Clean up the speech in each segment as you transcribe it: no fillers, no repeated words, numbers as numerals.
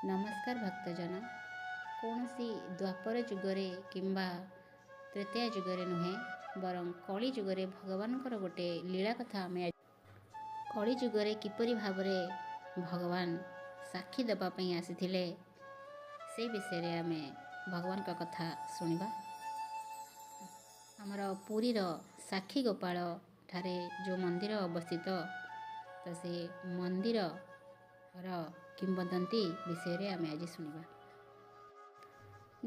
ନମସ୍କାର ଭକ୍ତଜନ। କୌଣସି ଦ୍ୱାପର ଯୁଗରେ କିମ୍ବା ତ୍ରେତୟା ଯୁଗରେ ନୁହେଁ, ବରଂ କଳି ଯୁଗରେ ଭଗବାନଙ୍କର ଗୋଟେ ଲୀଳା କଥା ଆମେ, କଳି ଯୁଗରେ କିପରି ଭାବରେ ଭଗବାନ ସାକ୍ଷୀ ଦେବା ପାଇଁ ଆସିଥିଲେ, ସେଇ ବିଷୟରେ ଆମେ ଭଗବାନଙ୍କ କଥା ଶୁଣିବା। ଆମର ପୁରୀର ସାକ୍ଷୀ ଗୋପାଳ ଠାରେ ଯେଉଁ ମନ୍ଦିର ଅବସ୍ଥିତ, ତ ସେ ମନ୍ଦିରର କିମ୍ବଦନ୍ତୀ ବିଷୟରେ ଆମେ ଆଜି ଶୁଣିବା।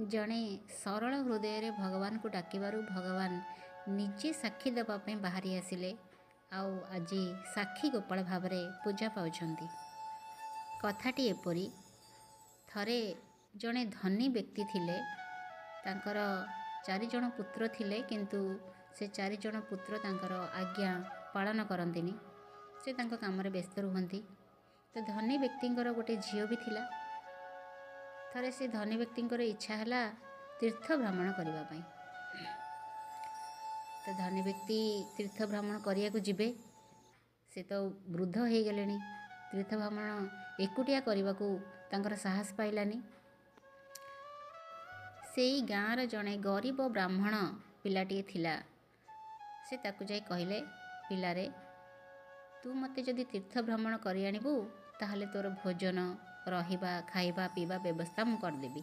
ଜଣେ ସରଳ ହୃଦୟରେ ଭଗବାନଙ୍କୁ ଡାକିବାରୁ ଭଗବାନ ନିଜେ ସାକ୍ଷୀ ଦେବା ପାଇଁ ବାହାରି ଆସିଲେ, ଆଉ ଆଜି ସାକ୍ଷୀ ଗୋପାଳ ଭାବରେ ପୂଜା ପାଉଛନ୍ତି। କଥାଟି ଏପରି, ଥରେ ଜଣେ ଧନୀ ବ୍ୟକ୍ତି ଥିଲେ। ତାଙ୍କର ଚାରିଜଣ ପୁତ୍ର ଥିଲେ, କିନ୍ତୁ ସେ ଚାରିଜଣ ପୁତ୍ର ତାଙ୍କର ଆଜ୍ଞା ପାଳନ କରନ୍ତିନି। ସେ ତାଙ୍କ କାମରେ ବ୍ୟସ୍ତ ରୁହନ୍ତି। ତ ଧନୀ ବ୍ୟକ୍ତିଙ୍କର ଗୋଟେ ଝିଅ ବି ଥିଲା। ଥରେ ସେ ଧନୀ ବ୍ୟକ୍ତିଙ୍କର ଇଚ୍ଛା ହେଲା ତୀର୍ଥ ଭ୍ରମଣ କରିବା ପାଇଁ। ତ ଧନୀ ବ୍ୟକ୍ତି ତୀର୍ଥ ଭ୍ରମଣ କରିବାକୁ ଯିବେ। ସେ ତ ବୃଦ୍ଧ ହେଇଗଲେଣି, ତୀର୍ଥ ଭ୍ରମଣ ଏକୁଟିଆ କରିବାକୁ ତାଙ୍କର ସାହସ ପାଇଲାନି। ସେଇ ଗାଁର ଜଣେ ଗରିବ ବ୍ରାହ୍ମଣ ପିଲାଟିଏ ଥିଲା। ସେ ତାକୁ ଯାଇ କହିଲେ, ପିଲାରେ, ତୁ ମୋତେ ଯଦି ତୀର୍ଥ ଭ୍ରମଣ କରି ଆଣିବୁ, ତାହେଲେ ତୋର ଭୋଜନ, ରହିବା, ଖାଇବା ପିଇବା ବ୍ୟବସ୍ଥା ମୁଁ କରିଦେବି।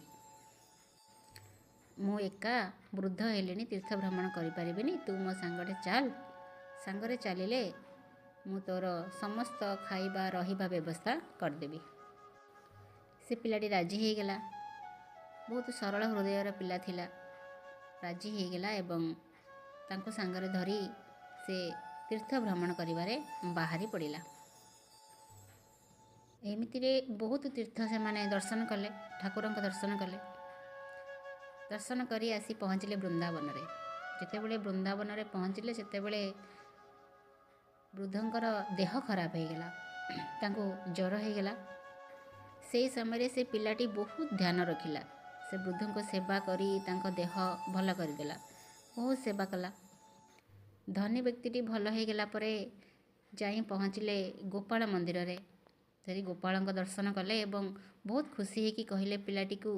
ମୁଁ ଏକା ବୃଦ୍ଧ ହେଲିଣି, ତୀର୍ଥ ଭ୍ରମଣ କରିପାରିବିନି। ତୁ ମୋ ସାଙ୍ଗରେ ଚାଲ। ସାଙ୍ଗରେ ଚାଲିଲେ ମୁଁ ତୋର ସମସ୍ତ ଖାଇବା ରହିବା ବ୍ୟବସ୍ଥା କରିଦେବି। ସେ ପିଲାଟି ରାଜି ହେଇଗଲା। ବହୁତ ସରଳ ହୃଦୟର ପିଲା ଥିଲା। ରାଜି ହେଇଗଲା ଏବଂ ତାଙ୍କୁ ସାଙ୍ଗରେ ଧରି ସେ ତୀର୍ଥ ଭ୍ରମଣ କରିବାରେ ବାହାରି ପଡ଼ିଲା। ଏମିତିରେ ବହୁତ ତୀର୍ଥ ସେମାନେ ଦର୍ଶନ କଲେ, ଠାକୁରଙ୍କ ଦର୍ଶନ କଲେ। ଦର୍ଶନ କରି ଆସି ପହଞ୍ଚିଲେ ବୃନ୍ଦାବନରେ। ଯେତେବେଳେ ବୃନ୍ଦାବନରେ ପହଞ୍ଚିଲେ, ସେତେବେଳେ ବୃଦ୍ଧଙ୍କର ଦେହ ଖରାପ ହେଇଗଲା, ତାଙ୍କୁ ଜ୍ୱର ହେଇଗଲା। ସେଇ ସମୟରେ ସେ ପିଲାଟି ବହୁତ ଧ୍ୟାନ ରଖିଲା। ସେ ବୃଦ୍ଧଙ୍କ ସେବା କରି ତାଙ୍କ ଦେହ ଭଲ କରିଦେଲା, ବହୁତ ସେବା କଲା। ଧନୀ ବ୍ୟକ୍ତିଟି ଭଲ ହେଇଗଲା ପରେ ଯାଇ ପହଞ୍ଚିଲେ ଗୋପାଳ ମନ୍ଦିରରେ। ସେଠି ଗୋପାଳଙ୍କ ଦର୍ଶନ କଲେ ଏବଂ ବହୁତ ଖୁସି ହେଇକି କହିଲେ ପିଲାଟିକୁ,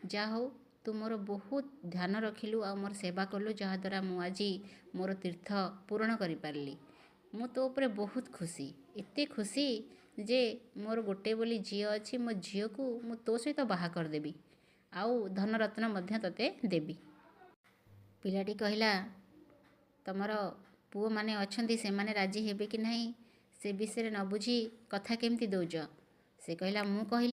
ଯାହା ହଉ, ତୁ ମୋର ବହୁତ ଧ୍ୟାନ ରଖିଲୁ ଆଉ ମୋର ସେବା କଲୁ, ଯାହାଦ୍ୱାରା ମୁଁ ଆଜି ମୋର ତୀର୍ଥ ପୂରଣ କରିପାରିଲି। ମୁଁ ତୋ ଉପରେ ବହୁତ ଖୁସି, ଏତେ ଖୁସି ଯେ ମୋର ଗୋଟେ ବୋଲି ଝିଅ ଅଛି, ମୋ ଝିଅକୁ ମୁଁ ତୋ ସହିତ ବାହା କରିଦେବି ଆଉ ଧନରତ୍ନ ମଧ୍ୟ ତୋତେ ଦେବି। ପିଲାଟି କହିଲା, ତମର ପୁଅମାନେ ଅଛନ୍ତି, ସେମାନେ ରାଜି ହେବେ କି ନାହିଁ ସେ ବିଷୟରେ ନ ବୁଝି କଥା କେମିତି ଦେଉଛ? ସେ କହିଲା, ମୁଁ କହିଲି